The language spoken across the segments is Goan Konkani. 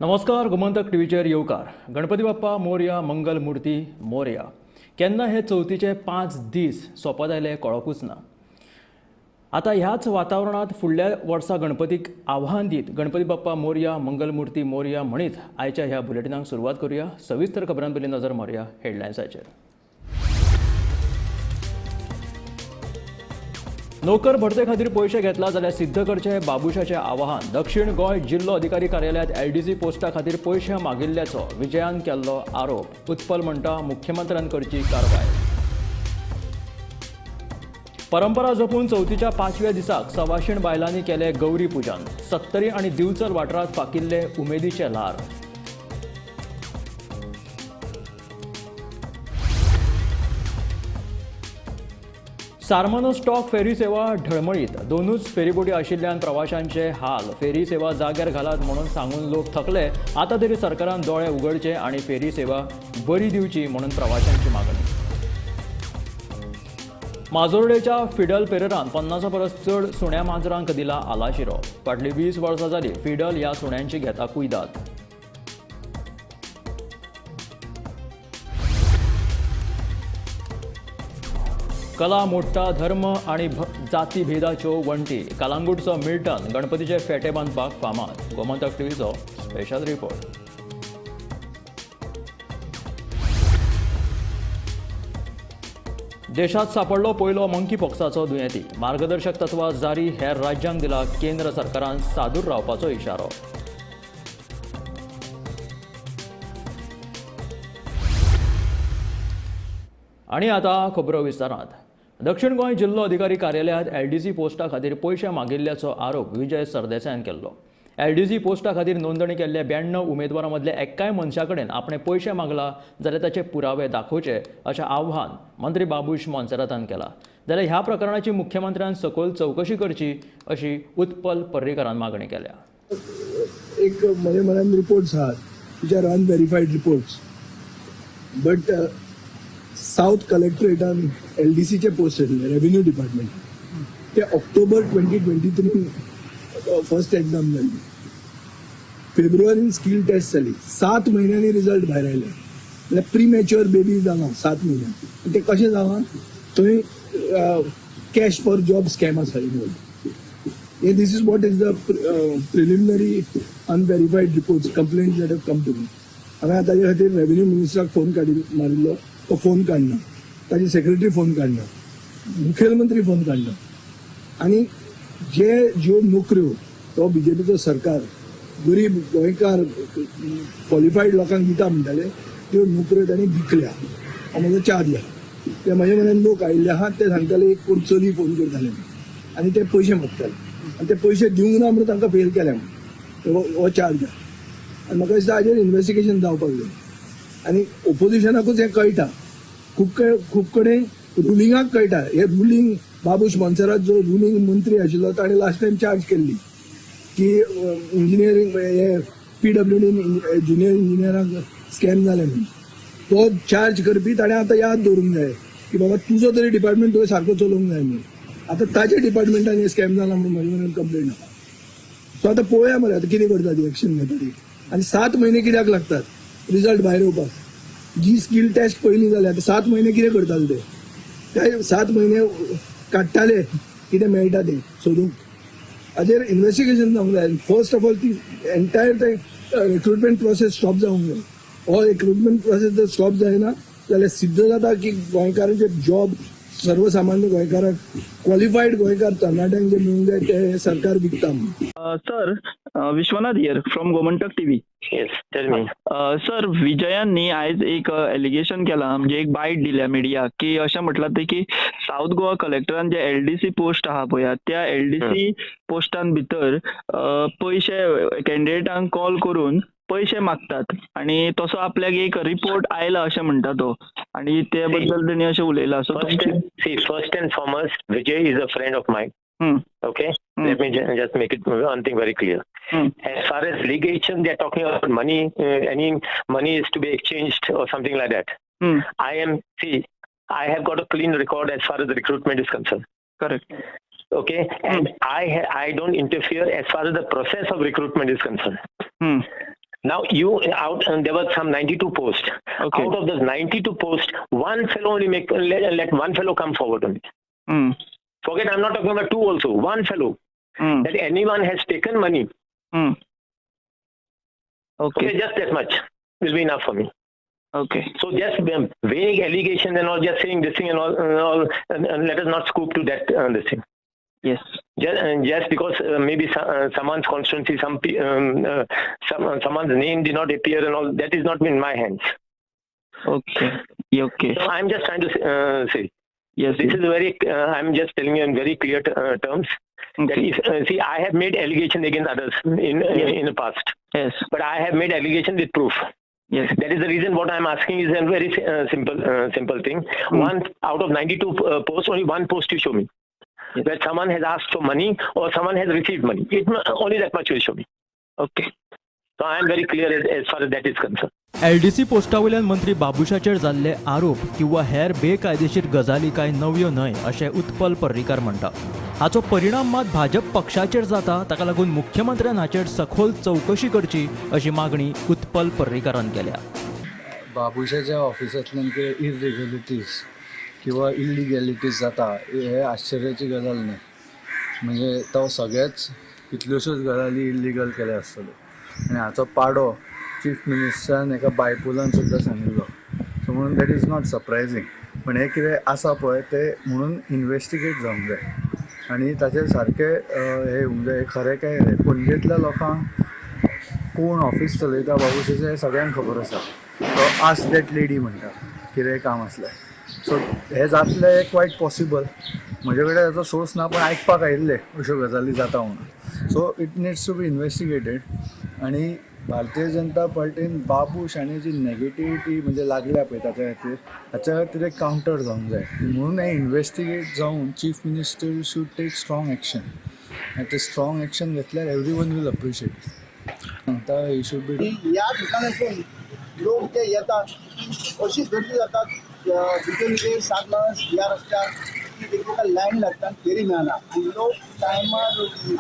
नमस्कार, गोमंतक टीव्हीचेर येवकार. गणपती बाप्पा मोरया, मंगल मूर्ती मोरया. केन्ना हे चवथीचे 5 दीस सोंपत आयले कळोकूच ना. आतां ह्याच वातावरणांत फुडल्या वर्सा गणपतीक आव्हान दीत गणपती बाप्पा मोरया, मंगल मूर्ती मोरया म्हणीत आयच्या ह्या बुलेटिनाक सुरवात करूया. सविस्तर खबरां पयलीं नजर मारुया हेडलायन्साचेर. नोकर भरते खातीर पयशे घेतला जाल्यार सिद्ध करचे बाबुशाचें आवाहन. दक्षिण गोंय जिल्लो अधिकारी कार्यालयांत एलडीसी पोस्टा खातीर पयशे मागिल्ल्याचो विजयान केल्लो आरोप. उत्पल म्हणटा मुख्यमंत्र्यान करची कारवाय. परंपरा जपून चवथीच्या 5व्या दिसाक सवाशीण बायलांनी केले गौरी पूजन. सत्तरी आनी दिवचल वाठारांत फाकिल्ले उमेदीचे ल्हार. सारमानो स्टॉक फेरी सेवा ढळमळीत. दोनूच फेरीबोटी आशिल्ल्यान प्रवाशांचे हाल. फेरी सेवा जाग्यार घालात म्हणून सांगून लोक थकले. आतां तरी सरकारान दोळे उगडचे आनी फेरी सेवा बरी दिवची म्हणून प्रवाशांची मागणी. माजोर्डेच्या फिडल पेरेरान 50 परस चड सुण्या माजरांक दिला आलाशिरो. फाटलीं 20 वर्सां जाली फिडल ह्या सुण्यांची घेता कुयदाद. कला मोडटा धर्म आनी जाती भेदाच्यो वण्टी. कलांगूटचो मिल्टन गणपतीचे फेटे बांदपाक फामाद. गोमंतक टीव्हीचो स्पेशल रिपोर्ट. देशात सापडलो पयलो मंकी पॉक्साचो दुयेंती. मार्गदर्शक तत्वां जारी. हेर राज्यांक दिला केंद्र सरकारान सादूर रावपाचो इशारो. आनी आतां खबरो विस्तारांत. दक्षिण गोंय जिल्लो अधिकारी कार्यालयांत एलडीसी पोस्टा खातीर पयशे मागिल्ल्याचो आरोप विजय सरदेसायान केल्लो. एलडीसी पोस्टा खातीर नोंदणी केल्ल्या 92 उमेदवारां मदल्या एकाय मनशा कडेन आपणे पयशे मागला जाल्यार ताचे पुरावे दाखोवचे अशें आव्हान मंत्री बाबूश मोन्सेरातान केलां. जाल्यार ह्या प्रकरणाची मुख्यमंत्र्यान सखोल चवकशी करची अशी उत्पल पर्रीकरान मागणी केल्या. एक म्हज्या मनान रिपोर्ट्स आहात which are unverified reports, but south कलेक्टरेटान एलडीसीचे post येतले रेव्हेन्यू डिपार्टमेंट ते ऑक्टोबर 2023 फर्स्ट एक्झाम जाली. फेब्रुवारीन स्किल टेस्ट जाली. 7 म्हयन्यांनी रिजल्ट भायर आयले. म्हणल्यार प्रीमॅच्युअर बेबी जाला 7 म्हयन्यां. ते कशें जालां थंय कॅश फॉर जॉब स्कॅम आसा इनवॉल्व. हे this is what is the preliminary unverified reports complaint that have come to me. हांवें ताजे खातीर रेव्हेन्यू मिनिस्टराक फोन काडी मारिल्लो, तो फोन काडना, ताजी सेक्रेटरी फोन काडना, मुखेलमंत्री फोन काडना. आनी जे ज्यो नोकऱ्यो तो बीजेपीचो सरकार गरीब गोंयकार क्वॉलिफायड लोकांक दिता म्हणटाले त्यो नोकऱ्यो तांणी विकल्या. हो म्हजो चार्ज आहा. ते म्हज्या मनान लोक आयिल्ले आहात ते सांगताले एक कोण चली फोन करताले आनी ते पयशे मागताले आनी ते पयशे दिवंक ना म्हणून तांकां फेल केल्या म्हणून हो चार्ज आहा. आनी म्हाका दिसता हाजेर इन्वेस्टिगेशन जावपाक जाय. आनी ओपोजिशनाकूच हें कळटा. खूब कडेन रुलिंगाक कळटा. हे रुलिंग बाबूश मोन्सेरात जो रुलिंग मंत्री आशिल्लो ताणें लास्ट टायम चार्ज केल्ली की इंजिनियरींग हे पीडब्ल्यूडीन ज्युनियर इंजिनियरांक स्कॅम जाले म्हणून. तो चार्ज करपी ताणें आतां याद दवरूंक जाय की बाबा तुजो तरी डिपार्टमेंट तुवें सारको चलोवंक जाय म्हणून. आतां ताच्या डिपार्टमेंटान हे स्कॅम जाला म्हणून म्हजे कडेन कंप्लेन आहा. सो आतां पळोवया मरे आतां कितें करता ती एक्शन घेता ती. आनी 7 म्हयने कित्याक लागतात रिजल्ट भायर येवपाक? जी स्किल टेस्ट पयलीं जाल्या आतां 7 म्हयने कितें करताले ते? काय 7 म्हयने काडटाले कितें मेळटा तें सोदूंक? हाजेर इन्वेस्टिगेशन जावंक जाय. फर्स्ट ऑफ ऑल ती एंटायर ते रिक्रुटमेंट प्रोसेस स्टॉप जावंक जाय. हो रिक्रुटमेंट प्रोसेस जर स्टॉप जायना जाल्यार सिद्ध जाता की गोंयकारांचे जॉब सर्वसामान्य गोंयकारांक क्वॉलिफायड गोंयकार तरणाट्यांक जे मेळूंक जाय ते सरकार विकता म्हणून. Sir, Vishwanath here from Gomantak TV. Yes, tell me. Sir, विजयान न्ही आयज एक एलिगेशन केलां, म्हणजे एक बायट दिल्या मिडियाक की अशें म्हटलां तें की सावथ गोवा कलेक्टरान जे एलडीसी पोस्ट आहा पळय, त्या एलडीसी पोस्टान भितर पयशे कॅन्डिडेटांक कॉल करून पयशे मागतात आणि तसो आपल्याक एक रिपोर्ट आयला अशें म्हणटा तो आणि ते बद्दल तेणी अशें उलयलां. So First and foremost, Vijay is a friend of mine. Okay, let me just make it one thing very clear. As far as allegation, they are talking about money, any money is to be exchanged or something like that. I have got a clean record as far as the recruitment is concerned. Correct. Okay, and I don't interfere as far as the process of recruitment is concerned. Now you out and there were some 92 posts. Okay. Out of those 92 posts, one fellow only make let one fellow come forward only. Forget, I'm not talking about two also. One fellow that anyone has taken money. Okay. Okay, just that much will be enough for me. Okay. So just vague allegations and all, just saying this thing and all, and let us not scoop to that this thing. Yes. Just because maybe someone's constituency, someone's name did not appear and all, that is not in my hands. Okay. Yeah, okay. So I'm just trying to say. Yes. This is very. I'm just telling you in very clear terms. Okay. That if, see, I have made allegation against others in the past. Yes. But I have made allegation with proof. Yes. That is the reason what I'm asking is a very simple thing. One out of 92 posts, only one post you show me. Yes. Where someone has asked for money or someone has received money. It, only that much will show me. Okay. So I am very clear as far as that is concerned. LDC पोस्टा वयल्यान मंत्री बाबुशाचेर जाल्ले आरोप किंवा हेर बेकायदेशीर गजाली कांय नव्यो न्हय अशें उत्पल पर्रीकार म्हणटा. हाचो परिणाम मात भाजप पक्षाचेर जाता, ताका लागून मुख्यमंत्र्यान हाचेर सखोल चवकशी करची अशी मागणी उत्पल पर्रीकारान केल्या. बाबुशाच्या ऑफिसांतल्यान कितें इरेग्युलरिटीज किंवा इलिगॅलिटीज जाता हे आश्चर्याची गजाल न्हय. म्हणजे तो सगळेच कितल्योश्योच गजाली इल्लिगल केल्या आसतल्यो आनी हाचो पाडो चीफ मिनिस्टरान एका बायपोलान सुद्दां सांगिल्लो. सो म्हणून that is not surprising. पण हें कितें आसा पळय तें म्हणून इनवेस्टिगेट जावंक जाय आनी ताचेर सारकें हें येवंक जाय, खरें काय हें. पणजेंतल्या लोकांक कोण ऑफिस चलयता बाबुशाचें हें सगळ्यांक खबर आसा. तो आस्क that lady म्हणटा कितेंय काम आसल्यार. सो हें जातलें क्वायट पॉसिबल. म्हजे कडेन ताचो सोर्स ना, पण आयकपाक आयिल्लें अश्यो गजाली जाता म्हणून. So it needs to be investigated. आनी भारतीय जनता पार्टीन बाबूश आनी जी नेगेटिविटी म्हणजे लागल्या पळय ताच्या खातीर, हाच्या खातीर एक कावंटर जावंक जाय. म्हणून हें इनवेस्टिगेट जावन chief minister should take strong action. आनी ते स्ट्रॉंग एक्शन घेतल्यार एवरी वन will appreciate. सांगता he should be. ह्या ठिकाणासून लोक जे येतात अशी गर्दी जातात, भितर भितर 7 मास ह्या रस्त्यार एक लायन लागता, फेरी मेळना आनी लोक टायमार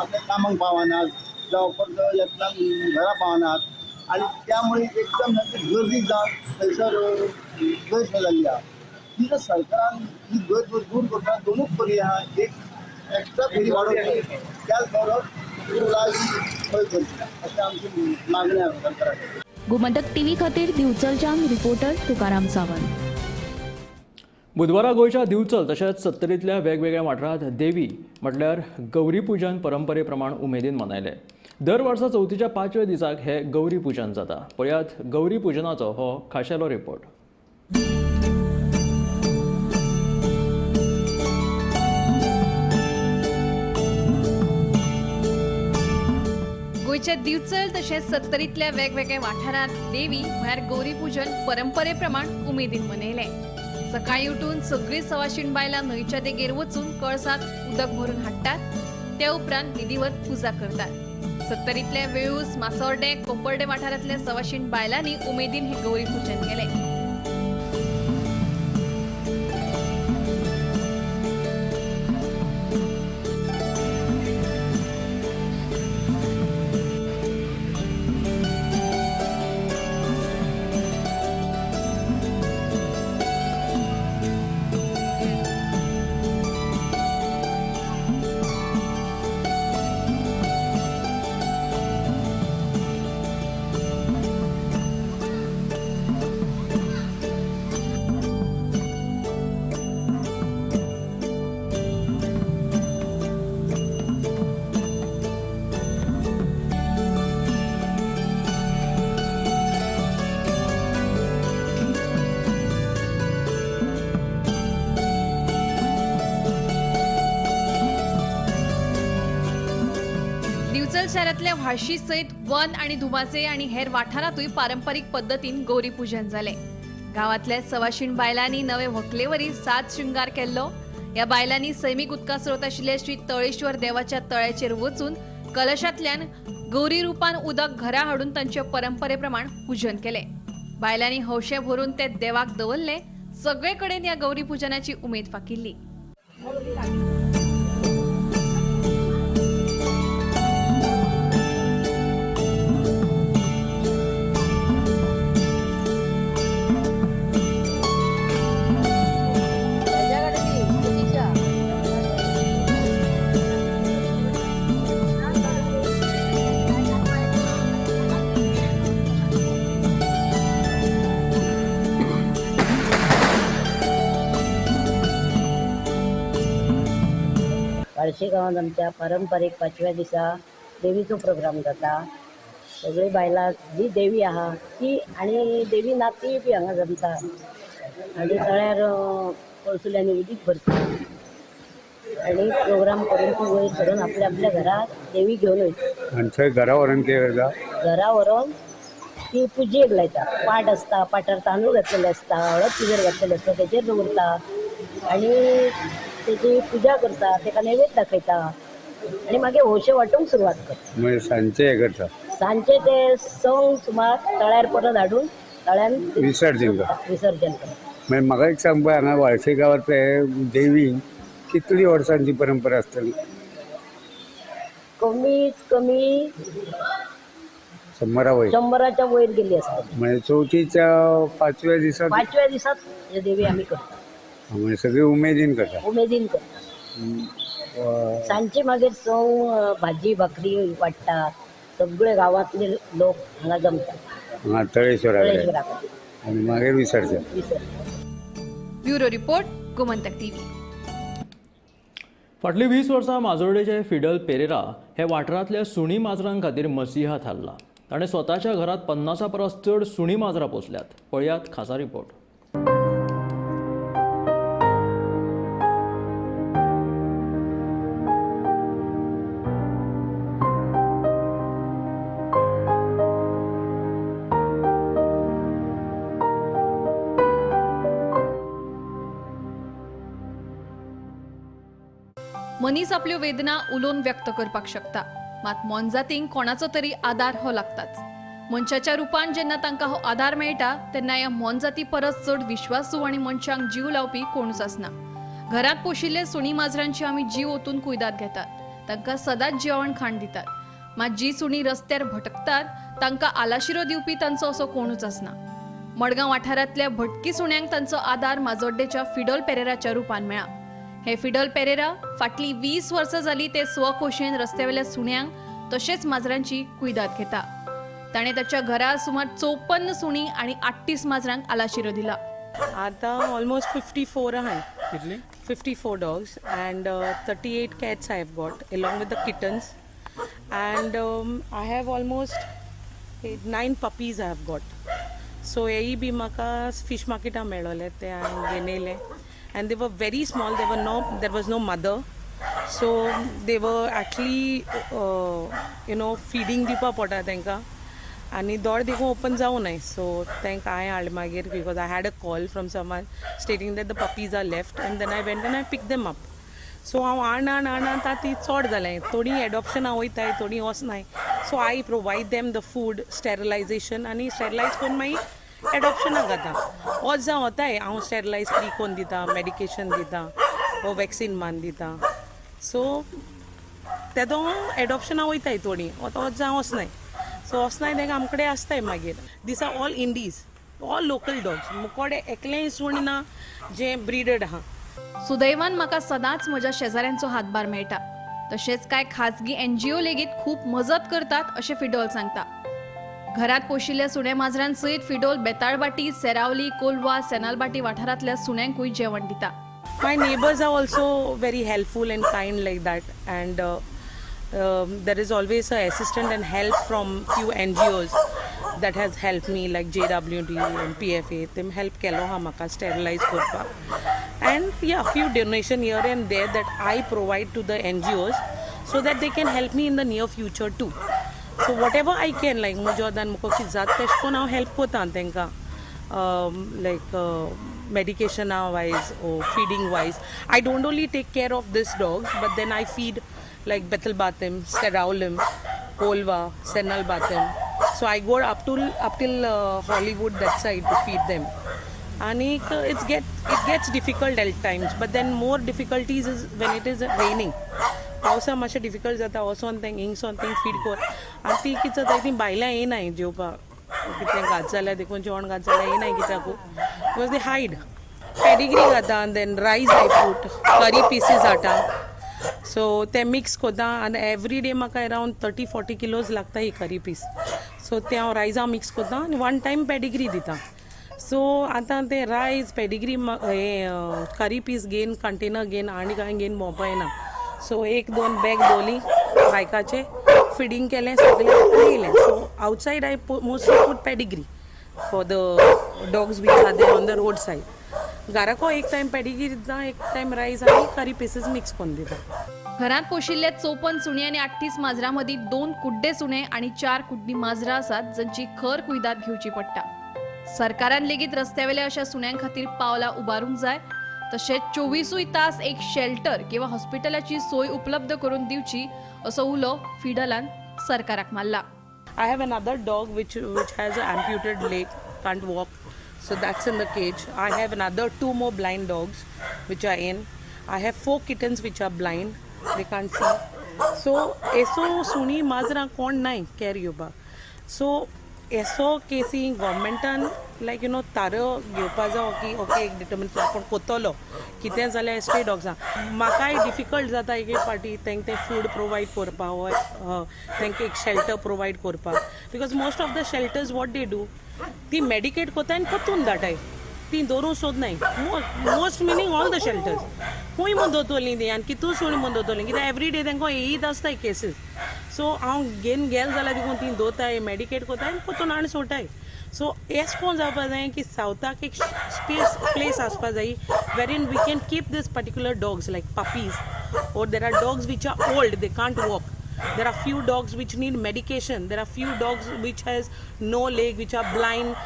आपल्या कामाक पावनात जावं परत येतना घरा पावनात आनी त्यामुळे एकदम सारकी गर्दी जावन थंयसर गैरसोय जाल्ली आहा. ती जर सरकारान ही गैरसोय दूर करता दोनूच पर्याय आहा, एक एक्स्ट्रा फेरी वाडोवची, त्याच बरोबर पुलाची सोय करची अशें आमची मागणी आसा सरकारा. गोमंतक टीव्ही खातीर दिवचलच्यान रिपोर्टर तुकाराम सावंत. बुधवारा गोंयच्या दिवचल तशेंच सत्तरींतल्या वेगवेगळ्या वाठारांत देवी म्हटल्यार गौरी पूजन परंपरे प्रमाण उमेदीन मनयलें. दर वर्सा चवथीच्या 5व्या दिसाक हे गौरी पूजन जाता. पळयात गौरी पूजनाचो हो खाशेलो रिपोर्ट. गोंयच्या दिवचल तशेंच सत्तरींतल्या वेगवेगळ्या वाठारांत देवी म्हळ्यार गौरी पूजन परंपरे प्रमाण उमेदीन मनयलें. सकाळी उठून सगळीं सवाशीण बायलां न्हंयच्या देगेर वचून कळसांत उदक भरून हाडटात, त्या उपरांत विधिवत पुजा करतात. सत्तरींतल्या वेळूस, मासोर्डे, कोपर्डे वाठारांतल्या सवाशीण बायलांनी उमेदीन हें गौरी पूजन केलें. दिवचल शहरांतल्या व्हाळशी सयत वन आनी धुमाचे आनी हेर वाठारांतूय पारंपरीक पद्दतीन गौरी पूजन जालें. गांवांतल्या सवाशीण बायलांनी नवे व्हंकलेवरी साज शृंगार केल्लो. ह्या बायलांनी सैमीक उदका स्रोत आशिल्ल्या श्री तळेश्वर देवाच्या तळ्याचेर वचून कलशांतल्यान गौरी रुपान उदक घरा हाडून तांचे परंपरे प्रमाण पूजन केलें. बायलांनी हौशे भरून ते देवाक दवरले. सगळे कडेन ह्या गौरी पूजनाची उमेद फाकिल्ली. वाळशे गांवांत आमच्या पारंपारीक पांचव्या दिसा देवीचो प्रोग्राम जाता. सगळीं बायलां जी देवी आहा ती आनी देवी ना ती बी हांगा जमता आनी तळ्यार कळसुल्यांनी उदीक भरता आनी प्रोग्राम करून ती वयर सरून आपल्या आपल्या घरा देवी घेवन वयता. आनी थंय घरा व्हरून कितें करता? घरा व्हरून ती पुजेक लायता. पाट आसता, पाटार तांदूळ घातलेले आसता, हळद तिजेर घातलेले आसता, तेचेर दवरता आनी तेची पुजा करता, तेका नैवेद्य दाखयता आनी मागीर हौशे वांटूंक सुरवात करता. म्हणजे सांजचे हें करता? सांजचे ते संक सुमार तळ्यार परत हाडून तळ्यान विसर्जन करता. विसर्जन करता. मागीर म्हाका एक सांग पळय, हांगा वाळशे गांवांतले देवी कितली वर्सांची परंपरा आसतली? कमीत कमी 100 वयर, 100च्या वयर गेली आसतली. म्हणजे चवथीच्या पांचव्या दिसा, पांचव्या दिसात हे देवी आमी करता. म्हणजे सगळी उमेदीन करता. उमेदीन करता. सांजचे मागीर सव भाजी भाकरी वाडटात, सगळे गांवांतले लोक हांगा जमतात तळेश्वरा कडेन आनी मागीर विसर्जन. Bureau report, Gomantak TV. फाटलीं 20 वर्सां माजोर्डेचे फिडल पेरेरा हे वाठारांतल्या सुणी माजरां खातीर मसिहा थारला. ताणें स्वताच्या घरांत 50 परस चड सुणी माजरां पोसल्यात. पळयात खासा रिपोर्ट. मनीस आपल्यो वेदना उलोवन व्यक्त करपाक शकता, मात मोनजातींक कोणाचो तरी आदार हो लागताच. मनशाच्या रुपान जेन्ना तांकां हो आदार मेळटा तेन्ना ह्या मोनजाती परस चड विश्वासू आनी मनशांक जीव लावपी कोणूच आसना. घरांत पोशिल्ले सुणी माजरांची आमी जीव ओतून कुयदाद घेतात, तांकां सदांच जेवण खाण दितात. मात जी सुणी रस्त्यार भटकतात तांकां आलाशिरो दिवपी तांचो असो कोणूच आसना. मडगांव वाठारांतल्या भटकी सुण्यांक तांचो आदार माजोड्डेच्या फिडल पेरेराच्या रुपान मेळ्ळा. हे फिडल पेरेरा फाटली 20 वर्सां जाली ते स्वखोशयेन रस्त्यावेल्या सुण्यांक तशेंच माजरांची कुयदाद घेता. ताणें ताच्या घरा सुमार 54 सुणी आनी 38 माजरांक आलाशिरो दिला. आतां ऑलमोस्ट 54 आहाय. कितली? 54 dogs and 38 cats I have got along with the kittens and I have almost 9 puppies I have got. So हेय बी म्हाका फिश मार्केटा मेळोले, ते हांवें घेवन येयले. And they were very small. There was no mother, so they were actually feeding दिवपा पडटा तांकां आनी डोर देखून ओपन जावं नाय. सो तांकां हांवें हाडलें मागीर because I had a call from someone stating that the puppies are left and then I went and I pick them up. So हांव आण आण आण आतां ती चड जालें. थोडीं एडॉप्शनां वयताय, थोडीं वचनाय. So I provide them the food, sterilization आनी स्टेरिलायज करून मागीर एडॉप्शनाक जाता. वच जावं वताय हांव स्टेरिलायज फ्री करून दिता, मेडिकेशन दिता वो वॅक्सीन मान दिता. सो तेदो एडॉप्शनां वयताय थोडीं, वच जावं वचनाय. सो वचनाय तांकां आमचे कडेन आसताय मागीर. These are all indies, all local dogs. मुकोडे एकलेंय सुण ना जें ब्रिडड आहा. सुदैवान म्हाका सदांच म्हज्या शेजाऱ्यांचो हातभार मेळटा. तशेंच कांय खाजगी NGO लेगीत खूब मजत करतात अशें फिडोल सांगता. घरात पोशिल्ल्या सुण्या माजरांसयत फिडोल बेताळबाटी, सेरावली, कोलवा, सेनालबाटी वाठारांतल्या सुण्यांकूय जेवण दिता. My neighbours are also very helpful and kind like that and there is always a assistant and help from few NGOs that has help me like JWD and PFA. तेम हेल्प केलो आहा म्हाका स्टेरिलायज करपाक and yeah few donation here and there that I provide to the NGOs so that they can help me in the near future too. So whatever I can, like म्हज्या दान म्हाका कितें जाता तेश कोन हांव हेल्प कोता तांकां, लायक मेडिकेशना wise or feeding wise. I don't only take care of this dogs but then I feed like Betalbatim, Seraulim, Colva, Senalbatim. So I go up till Hollywood that side to feed them. And it gets difficult at times, but then more difficulties is when it is raining. पावसा मातशें डिफिकल्ट जाता, वचोन तेंक हिंगसोन तेंक फीड कर. आनी ती कितें जाता, ती बायलां येनाय जेवपाक, कितें घात जाल्यार देखून जेवण घात जाल्यार येनाय कित्याकू, because they hide. Pedigree घाता, then rice I put, curry pieces हाडटा. सो ते मिक्स करता आनी एवरी डे म्हाका अरावंड 30-40 किलोज लागता ही करी पीस. सो ते हांव रायसा मिक्स करता आनी वन टायम पेडिग्री दिता. सो आतां ते रायस पेडिग्री हें करी पीस घेवन कंटेनर घेवन आनी कांय घेवन भोंवपा येना. सो एक दोन बॅग दवरली बायकाचे, फिडींग केलें सगळें आनी येयलें. So outside I mostly put Pedigree for the dogs which are there on the road side. घराको एक टायम पेडिग्री दिता, एक टायम रायस आनी करी पिसीस मिक्स करून दिता. घरांत पोशिल्ले 54 सुणे आनी 38 माजरां मदीं 2 कुड्डे सुणे आनी 4 कुड्डी माजरां आसात, जांची खर कुयदाद घेवची पडटा. सरकारान लेगीत रस्त्यावेल्या अशा सुण्यां खातीर पावलां उबारूंक जाय. तशेंच 24 तास एक शेल्टर किंवा हॉस्पिटलाची सोय उपलब्ध करून दिवची असो उलो फिडलान सरकाराक मारला. I have another dog which has an amputated leg, can't walk, so that's in the cage. I have another 2 more blind dogs which are in. I have 4 kittens which are blind, they can't see. So eso सुणी माजरां कोण नाय केअर घेवपाक. सो एसो केसी गव्हर्मेंटान लायक you know तारो घेवपा जावो की ओके एक डिटर्मिन आपूण कोत्तलो कितें जाल्यार स्ट्रे डॉग्सां. म्हाकाय डिफिकल्ट जाता एक एक फावटी तांकां तें फूड प्रोवायड करपाक वो तांकां एक शेल्टर प्रोवायड करपाक, because most of the shelters what they do, ती मेडिकेट कोताय आनी परतून धाडाय, ती दवरूंक सोदनाय. Most meaning all the shelters खूंय म्हूण दवरतलीं ती आनी कितू सुणी म्हूण दवरतलीं, कित्याक एवरी डे तांकां येयत आसताय केसीस. सो हांव घेवन गेल जाल्यार देखून ती दवरताय, मेडिकेट कोताय आनी परतून हाडून सोडटाय. सो एश कोन जावपा जाय की सावथाक एक स्पेस प्लेस आसपा जाय wherein we can keep this particular dogs like puppies, or there are dogs which are old, they can't walk. There are few dogs which need medication. There are few dogs which has no leg, which are blind,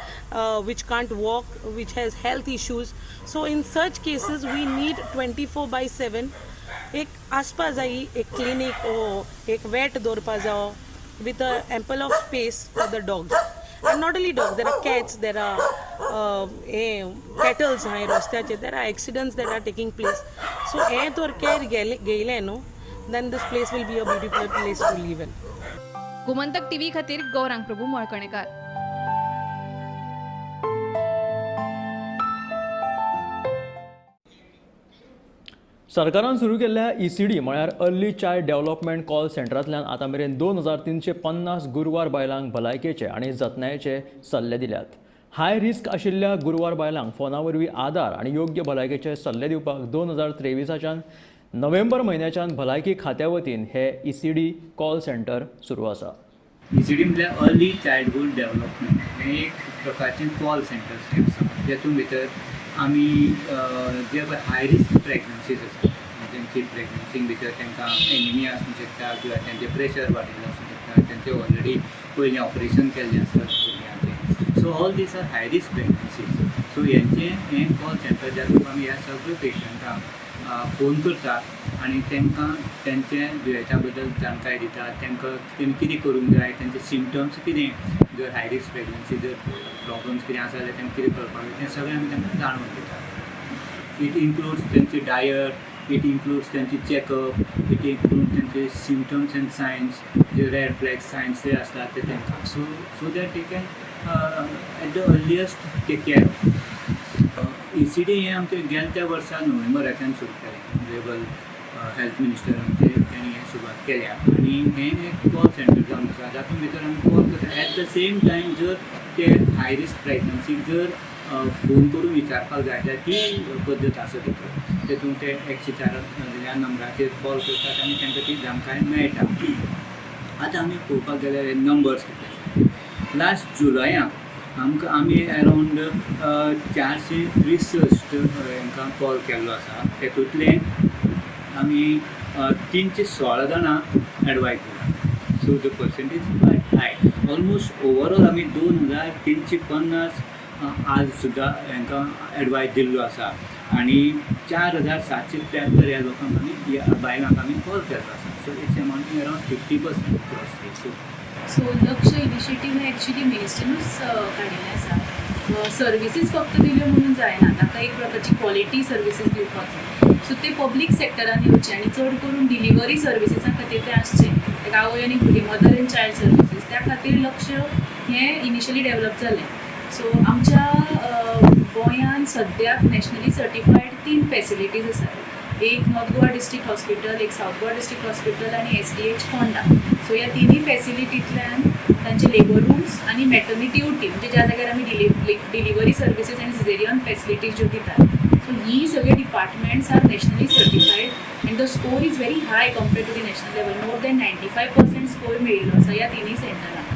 which can't walk, which has health issues. So in such cases we need 24/7 एक आसपा जाय एक क्लिनिक ओ एक वेट दवरपा जावो with a ample of space for the dogs. And not only dogs, there are cats, there are cattles हांय रस्त्याचेर, there are accidents that are taking place. So हें तर केअर घेयलें न्हू, then this place will be a beautiful place to live in. Gomantak TV खातीर गौरांग प्रभू मळकणेकार. सरकारान सुरू केल्ल्या ECD म्हळ्यार अर्ली चायल्ड डेव्हलपमेंट कॉल सेंटरांतल्यान आतां मेरेन 2350 गुरवार बायलांक भलायकेचे आनी जतनायेचे सल्ले दिल्यात. हाय रिस्क आशिल्ल्या गुरवार बायलांक फोना वरवीं आदार आनी योग्य भलायकेचे सल्ले दिवपाक 2023च्यान नोव्हेंबर म्हयन्याच्यान भलायकी खात्या वतीन हे ECD call centre सुरू आसा. ECD म्हळ्यार अर्ली चायल्डहूड डेव्हलपमेंट हें एक प्रकारचें कॉल सेंटर आसा, जेतून भितर आमी जे पळय हाय रिस्क प्रेग्नन्सीज आसा, तेंची प्रेग्नन्सीन भितर तांकां एनिमिया आसूंक शकता किंवा तेंचें प्रेशर वाडिल्लें आसूंक शकता, तेंचें ऑलरेडी पयलीं ऑपरेशन केल्लें आसता भुरग्यांचें. So all these are high risk pregnancies. So हेंचें हें कॉल सेंटर जातूंत आमी ह्या सगळ्या पेशंटांक फोन करता आनी तांकां तेंचे दुयेंता बद्दल जाणकाय दिता, तांकां तेमी कितें करूंक जाय, तेंचे सिमटम्स कितें, जर हाय रिस्क प्रेग्नन्सी जर प्रॉब्लम्स कितें आसा जाल्यार तांकां कितें करपाक जाय तें सगळें आमी तांकां जाणून दिता. It includes तेंचे डायट, it includes तेंचे चॅकअप, it includes तेंचे सिमटम्स एंड सायन्स, जे रेड फ्लॅग सायन्स जे आसतात ते तांकां, so that they can at the earliest take care. ECD हें आमचें गेल्या त्या वर्सा नोव्हेंबराच्यान सुरू केलें. ऑनरेबल हेल्थ मिनिस्टर आमचे तांणी हें सुरवात केल्या आनी हें एक कॉल सेंटर जावन आसा, जातूंत भितर आमी कॉल करता. एट the same time जर ते हाय रिस्क प्रेग्नन्सीक जर फोन करून विचारपाक जाय जाल्यार ती पद्दत आसा भितर, तेतून ते 104 ह्या नंबराचेर कॉल करतात आनी तांकां ती जाणकाय मेळटा. आतां आमी पळोवपाक गेल्यार नंबर्स कितले आसा, लास्ट जुलयाक आमकां आमी अरावंड 463 हांकां कॉल केल्लो आसा, तेतूंतले आमी 316 जाणांक एडवायज दिला. So the percentage quite high. Almost overall आमी 2350 आज सुद्दां हांकां एडवायज दिल्लो आसा आनी 4773 ह्या लोकांक आमी, ह्या बायलांक आमी कॉल केल्लो आसा. So it's amounting around 50% cross. So Lakshya initiative हें एक्चुली मिनिस्टरीनूच काडिल्लें आसा. सर्विसीस फक्त दिल्यो म्हणून जायना, ताका एक प्रकारची क्वॉलिटी सर्विसीस दिवपाक जाय. सो ते पब्लीक सेक्टरान येवचे आनी चड करून डिलिव्हरी सर्विसीसा खातीर तें आसचें, लायक आवय आनी भुरगीं, मदर एंड चायल्ड सर्विसीस, त्या खातीर लक्ष हें इनिशियली डेवलप जालें. सो आमच्या गोंयांत सद्याक नॅशनली सर्टिफायड 3 फॅसिलिटीज आसात. एक नॉर्थ गोवा डिस्ट्रिक्ट हॉस्पिटल, एक सावथ गोवा डिस्ट्रिक्ट हॉस्पिटल आनी SDH Ponda. सो ह्या तिनूय फॅसिलिटींतल्यान तांचे लेबर रुम्स आनी मॅटर्निटी ओटी, म्हणजे ज्या जाग्यार आमी डिलिव्हरी सर्विसीस आनी सिजेरियन फॅसिलिटीज ज्यो दितात. सो ही सगळे departments are nationally certified and the the score is very high compared to the national level. More than 95% score मेळिल्लो आसा ह्या तिनूय सेंटरांक.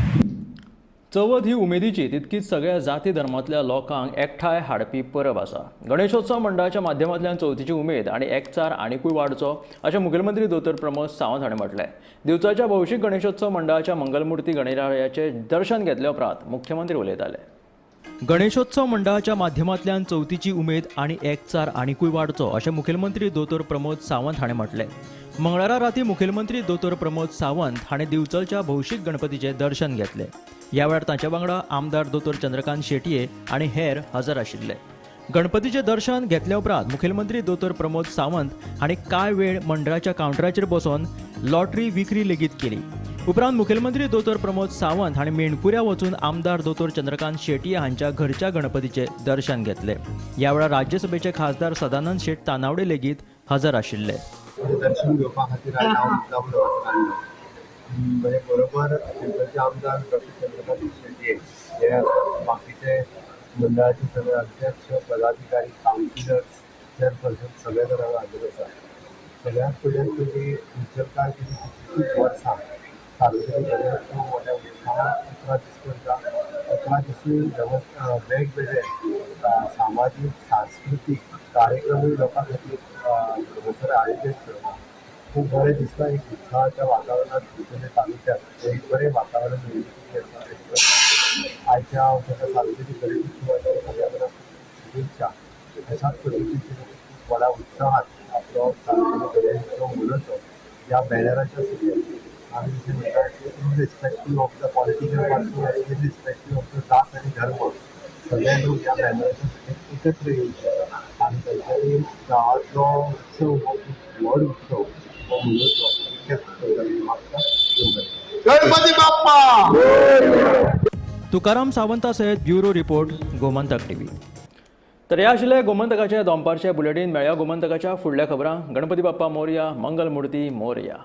चवथ ही उमेदीची तितकीच सगळ्या जाती धर्मांतल्या लोकांक एकठांय हाडपी परब आसा. गणेशोत्सव मंडळाच्या माध्यमांतल्यान चवथीची उमेद आनी एकचार आनिकूय वाडचो अशें मुखेलमंत्री दोतोर प्रमोद सावंत हाणें म्हटलें. दिवचलच्या भौशीक गणेशोत्सव मंडळाच्या मंगलमुर्ती गणरायाचें दर्शन घेतले उपरांत मुख्यमंत्री उलयताले. गणेशोत्सव मंडळाच्या माध्यमांतल्यान चवथीची उमेद आनी एकचार आनिकूय वाडचो अशें मुखेलमंत्री दोतोर प्रमोद सावंत हाणें म्हटलें. मंगळारा राती मुखेलमंत्री दोतोर प्रमोद सावंत हाणें दिवचलच्या भौशीक गणपतीचें दर्शन घेतलें. ह्या वेळार तांच्या वांगडा आमदार दोतोर चंद्रकांत शेटये आनी हेर हजर आशिल्ले. गणपतीचें दर्शन घेतल्या उपरांत मुखेलमंत्री दोतोर प्रमोद सावंत हांणी कांय वेळ मंडळाच्या कावंटराचेर बसून लॉटरी विक्री लेगीत केली. उपरांत मुखेलमंत्री दोतोर प्रमोद सावंत हांणी मेणकुऱ्या वचून आमदार दोतोर चंद्रकांत शेटये हांच्या घरच्या गणपतीचें दर्शन घेतलें. ह्या वेळार राज्यसभेचे खासदार सदानंद शेट तानावडे लेगीत हजर आशिल्ले. दर्शन घेवपा खातीर म्हणजे बरोबर दिवचलचे आमदार डॉक्टर चंद्रकांत शेटये हे आसात, बाकीचे मंडळाचे सगळे अध्यक्ष, पदाधिकारी, कावन्सिलर्स, चेअरपर्सन सगळे जाण हांगा हाजीर आसात. सगळ्यांत पयलीं तुमी दिवचलकार कितलींशींच वर्सां सार्वजनीक गणेशोत्सव मोठ्या उत्साहान 11 दीस करता. 11 दिसूय वेगवेगळे सामाजीक सांस्कृतीक कार्यक्रमूय लोकां खातीर हांगासर आयोजीत करता. खूब बरें दिसता. एक उत्साहाच्या वातावरणांत दिवचले तालुक्यात एक बरें वातावरण निर्मिती आसा. आयच्या सार्वजनीक गणेशोत्सवाच्या सगळ्या मनाक शुभेच्छा. अशाच पद्दतीन खूब व्हडा उत्साहात आपलो सार्वजनीक गणेशोत्सव मनोवचो ह्या बॅनराच्या सकयल आमी जशें म्हणटा की irrespective of the political party आनी इररिस्पेक्टीव ऑफ the जात आनी धर्म सगळे लोक ह्या बॅनराच्या सकयल एकत्र येवचे आनी तांच्यांनी गांवांतलो उत्सव हो खूब व्हड उत्सव हो मनोवचो इतकेंच मागता. गणपती बाप्पा. तुकाराम सावंता सयत ब्युरो रिपोर्ट, गोमंतक टीव्ही. तर हे आशिल्ले गोमंतकाचे दनपारचे बुलेटीन. मेळया गोमंतकाच्या फुडल्या खबरां. गणपती बाप्पा मोरया, मंगलमुर्ती मोरया.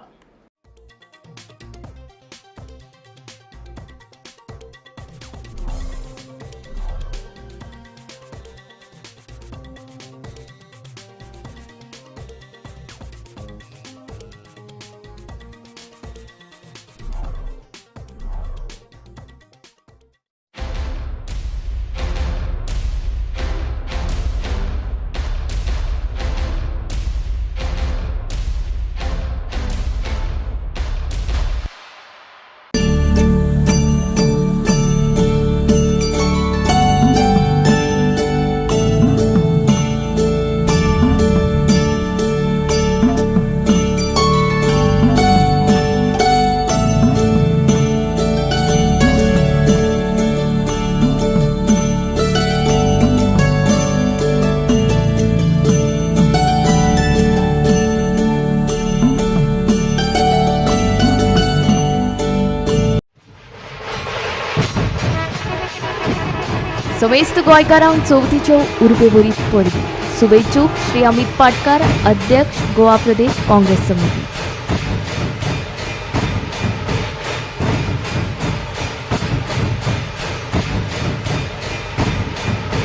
समेस्त गोंयकारांक चवथीच्यो उर्बेभरीत परबी. शुभेच्छुक श्री अमित पाटकार, अध्यक्ष, गोवा प्रदेश काँग्रेस समिती.